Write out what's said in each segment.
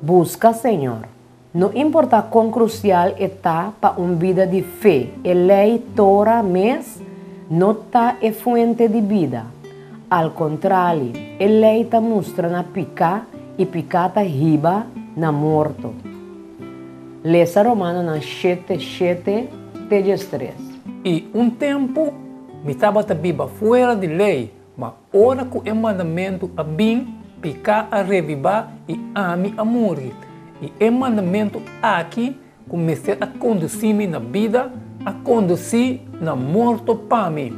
Buska Señor. No importá kon krusial e ta pa un bida di fe, e lei, Tora, mes no ta e fuente di bida. Al kontrali, e lei ta mustra na piká i piká ta hiba na morto. Lesa Romanonan shete, shete te diestres. I un tempu mi tabata biba fuera di lei, Ma ora ku e mandamentu a bin, piká a rebibá i ami a muri. I e mandamentu aki ku mester a kondusí mi na bida, a kondusí na morto pa mi.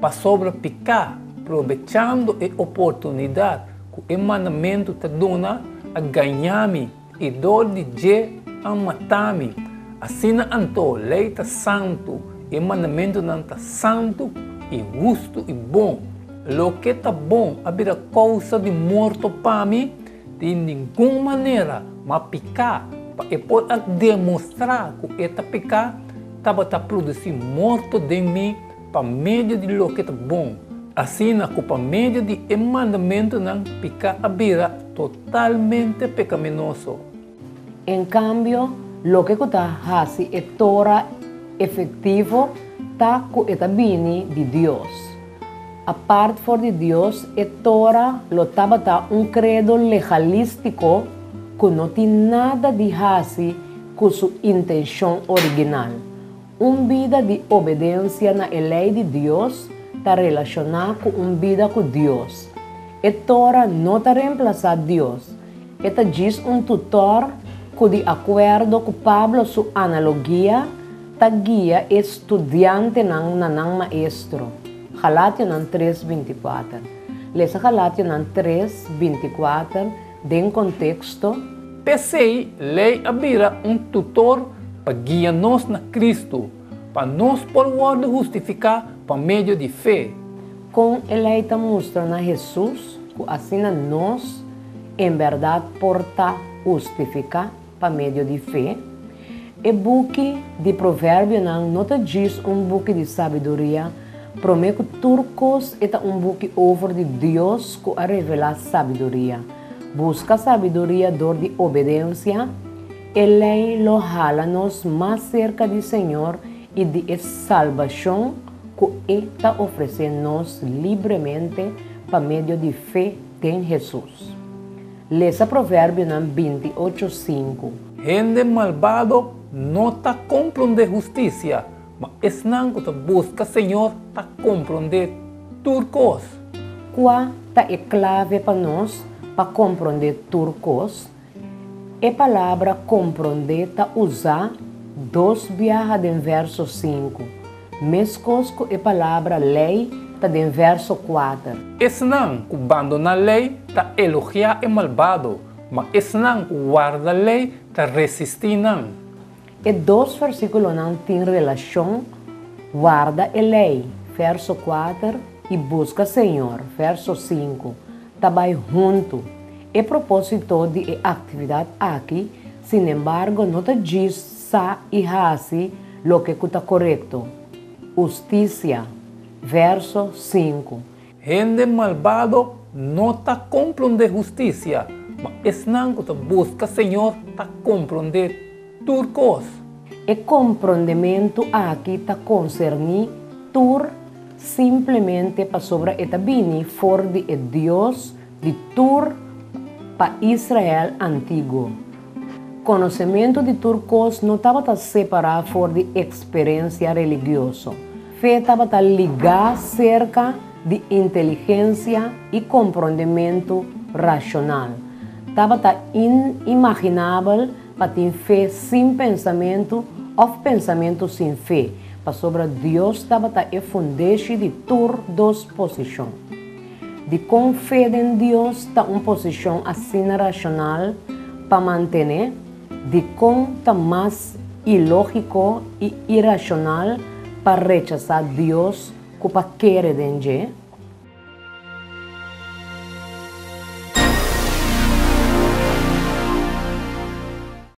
Pasobra piká, probechando e oportunidat ku e mandamentu ta duna, a gañá mi i dor di dje a mata mi. Asina anto, lei ta santu, i e mandamentunan ta santu i hustu i bon. Loke ta bon a bira kousa di morto pa mi? Di ningun manera! Ma piká, pa e por a demostrá ku e ta piká, tabata produsí morto den mi pa medio di loke ta bon, asina ku pa medio di e mandamentunan piká a bira totalmente pekaminoso. En kambio, loke ku ta hasi e Tora efektivo ta ku e ta bini di Dios. Apart for di Dios, e Tora lo tabata un kredo legalístiko ku no tin nada di hasi ku su intenshon original. Un bida di obedensia na e lei di Dios ta relashoná ku un bida ku Dios. E Tora no ta remplasá Dios, e ta djis un tutor ku di akuerdo ku Pablo su analogia ta guia e studiantenan na nan maestro. Galationan tres bintikuater. Lesa Galationan tres bintikuater den konteksto. P'esei, lei a bira un tutor pa guia nos na Kristu, pa nos por wòrdu hustifiká pa medio di fe. Kon e lei ta mustra na Hesus ku asina nos en bèrdat por ta hustifiká pa medio di fe? E buki di Proverbionan no ta djis un buki di sabiduria, promé ku tur kos e ta un buki over di Dios ku a revelá sabiduria. Buska sabiduria dor di obedensia, e lei lo hala nos mas serka di Señor i di e salbashon ku E ta ofresé nos libremente pa medio di fe den Hesus. Lesa Proverbionan binti ocho sinku. Hende malbado no ta komprondé hustisia, ma esnan ku ta buska Señor ta komprondé tur kos. Kua ta e klave pa nos pa komprondé tur kos? E palabra komprondé ta usá dos biaha den verso sinku, meskos ku e palabra lei ta den verso kuater. Esnan ku bandoná lei ta elogiá e malbado, ma esnan ku warda lei ta resistí nan. E dos versíkulonan tin relashon, warda e lei, verso kuater, i buska Señor, verso sinku, ta bai huntu. E propósito di e aktividat aki, sinembargo, no ta djis sa i hasi loke ku ta korekto, hustisia, verso sinku. Hende malbado no ta komprondé hustisia, ma esnan ku ta buska Señor ta komprondé tur kos. E komprondementu aki ta konserní tur simplemente pasobra e ta bini for di e Dios di tur pa Israel antiguo. Konosementu di tur kos no tabata separá for di eksperensia religioso. Fe tabata ligá serka di inteligensia i komprondementu rashonal. Tabata inimaginabel pa tin fe sin pensamentu òf pensamentu sin fe, pasobra Dios tabata e fundeshi di tur dos posishon. Dikon fe den Dios ta un posishon asina rashonal pa mantené? Dikon ta mas ilógiko i irashonal pa rechasá Dios ku pa kere den dje?